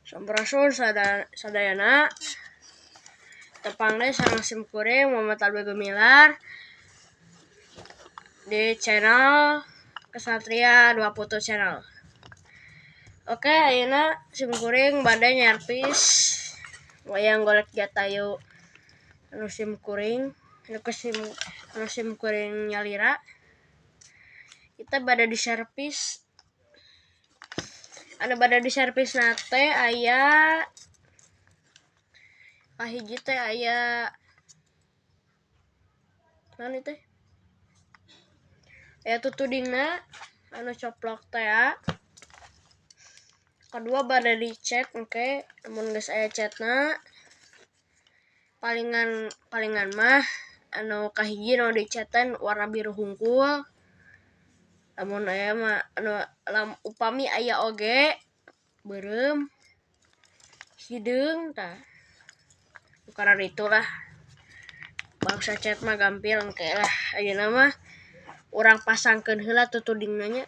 Sampurasun sadayana. Tepang deui sareng sim kuring Muhammad Albi Gumilar di channel Kesatria 2 Putu Channel. Oke, ayeuna sim kuring bade nyervis wayang golek Jatayu anu sim kuring anu sim kuring nyalira. Kita bade diservis. Anu bade diservis na teh aya kahiji teh aya naon teh? Aya tutudingna anu coplok teh ya. Kedua bade dicet engke mun geus aya catna. Palingan mah anu kahiji nu dicetan warna biru hungkul. Lamun aya mah anu upami aya oge beureum hideung tah. Karena itulah bangsa cat mah gampil engke lah. Ayeuna mah urang pasangkeun heula tutudingna nya.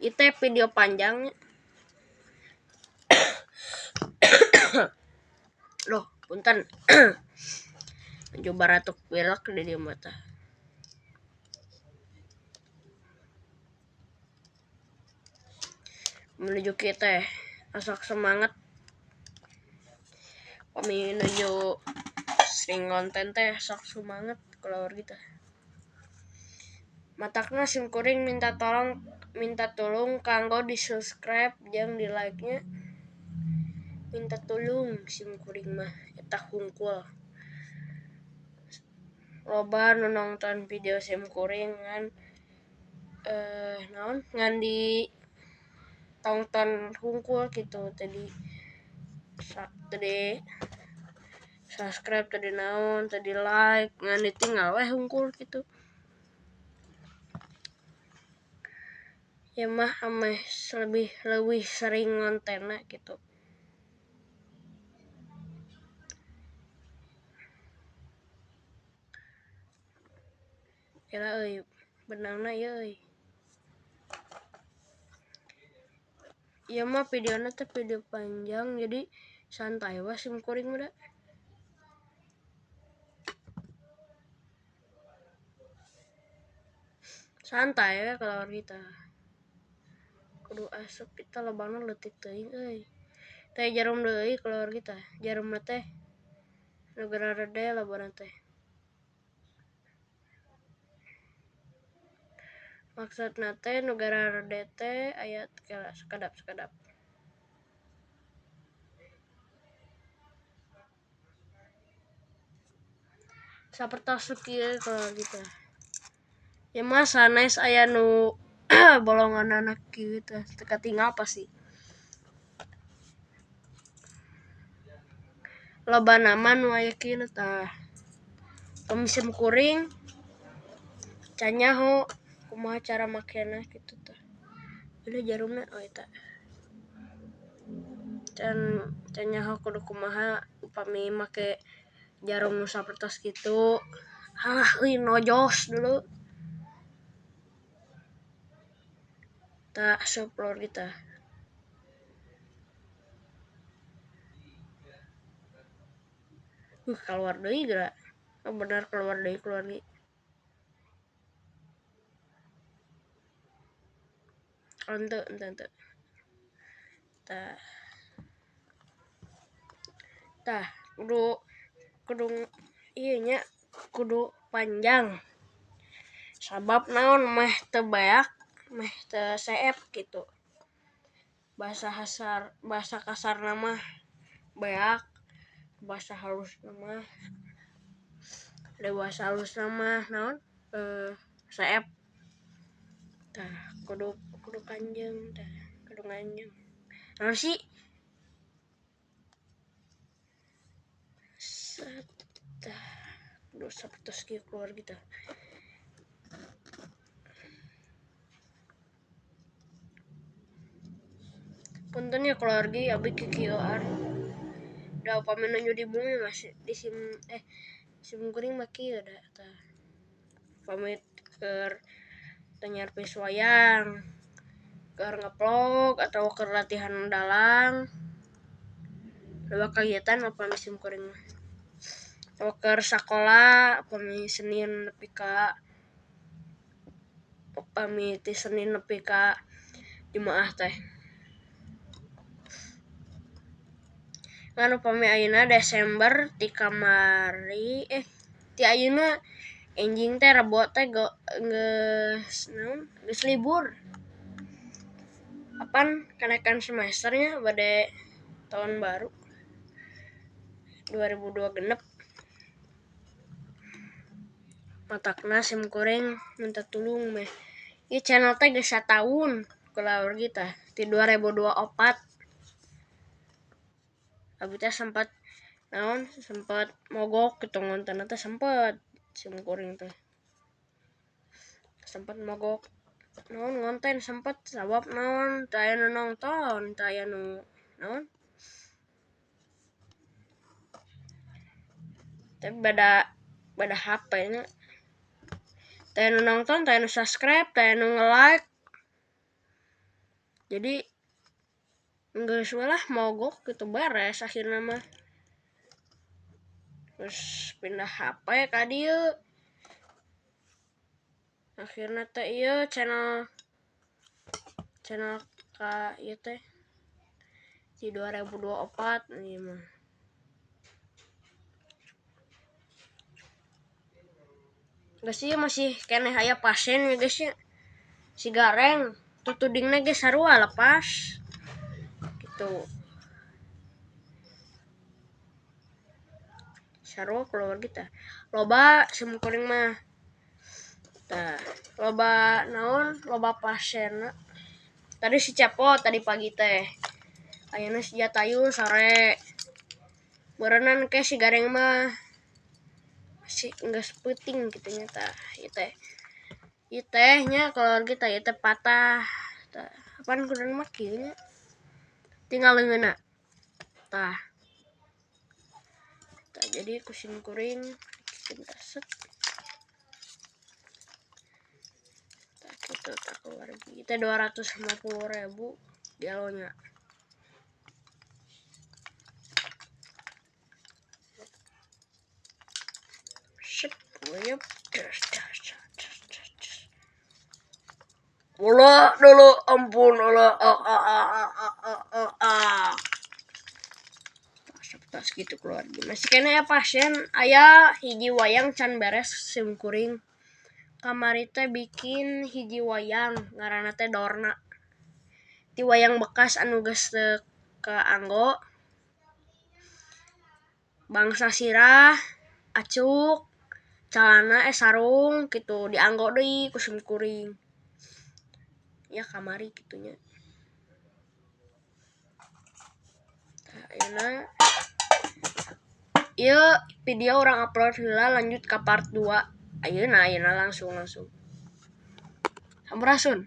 Ieu teh video panjang nya. Loh, punten. Nuju baratuk pilek di dieu mah tah. Menuju kita asak semangat pami menuju sering konten teh sok semangat keluar kita. Matakna sim kuring minta tolong kanggo di subscribe jeung di like nya. Minta tolong sim kuring mah eta hungkul. Loba nu nonton video sim kuring ngan naon ngan di tonton hungkul gitu tadi subscribe tadi naon tadi like ngan ditinggal weh hungkul gitu ya mah ameh lebih sering ngontenna gitu. Kira euy benangna ieu euy. Ieu mah videona teh video panjang jadi santai weh sim kuring mah da. Santai we kalau kita. Kudu asup kita lobangna leutik teuing euy. Teh jarum deui keluar kita. Jarumna teh nu garede lobana teh. Maksudna teh nu garede teh aya sekedap-sekedap. Sapertos kieu kalau gitu. Ya mah sanes aya nu bolonganana kieu teh teu katinggal pasti. Loba nama nu aya kieu tah. Pami sim kuring can nyaho kumaha cara makena kitu tah. Udah jarumna oh eta. Can nyaho kudu kumaha upami make jarum nu sapertos kitu. Halah euy nojos dulu. Tah asup lor kita. Keluar deui geura. Oh, benar keluar deui keluar deui. Ente. Tah. Tah, kudu ieu nya kudu panjang. Sabab naon meh teu beak, meh teu seep gitu. Bahasa kasarna mah beak, bahasa halusna mah ada bahasa halusna mah naon? Seep. Tah, kudu panjang tah, kudu nganjang. Naon sih? Set. Tah, kudu sapertos kieu keluar gitu. Punten ya keluarga abi kikieuan. Da upami nuju di bumi masih di sim sim kuring mah kieu da tah. Pamit keur teu nyervis wayang, keur ngevlog atau keur latihan dalang. Loba kagiatan upami sim kuring mah. Keur sakola upami Senin nepi ka upami ti Senin nepi ka Jumaah teh. Ngan upami ayeuna Desember ti kamari ti ayeuna enjing teh Rebo teh geus naon geus libur. Apan kenaikan semesternya bade tahun baru 2026. Matakna sim kuring minta tulung meh. Ieu channel teh geus sataun kulawargi tah ti 2024. Abi teh sempat naon sempat mogok kitu ngontenna teh sempet sim kuring teh. Sempet mogok naon ngonten sempet sabab naon teu aya nu nongton, teu aya nu naon. Tapi beda HP nya. Teu aya nu nongton, teu aya nu subscribe, teu aya nu nge-like. Jadi geus we lah mogok gitu beres akhirna mah. Terus pindah HP ka dieu. Akhirna teh ieu channel ka ieu teh di 2024 ieu mah. Geus ieu masih keneh aya pasien ya guys ya. Si Gareng tutudingna ge sarua lepas. Gitu. Sarua keluar kita. Loba sim kuring mah. Tah, loba naon? Loba pasienna. Tadi si Cepot tadi pagi teh. Ayeuna si Jatayu sore. Berenang ke si Gareng mah masih geus peuting kitu nya tah ieu teh. Ieu teh nya keluarga teh ieu teh patah. Tah, apaan kudu mah kieu nya. Tinggal leungeunna. Tah. Tah jadi ku sim kuring kita set. Tah kitu tah keluarga. Ieu teh 250.000 dialonya. Sip, yep. Bola dulu, ampun, bola, a a a a a a a a. Tas gitu keluarga. Masih kena ya pasien, aya hiji wayang can beres sim kuring. Kamari teh bikin hiji wayang ngaranna teh Dorna. Ti wayang bekas anu geus teu kaanggo. Bangsa sirah, acuk, calana sarung gitu dianggo deui ku sim kuring. Ya kamari kitunya. Tah ayeuna ieu video orang upload heula lanjut ka part 2. Ayeuna langsung. Sampurasun.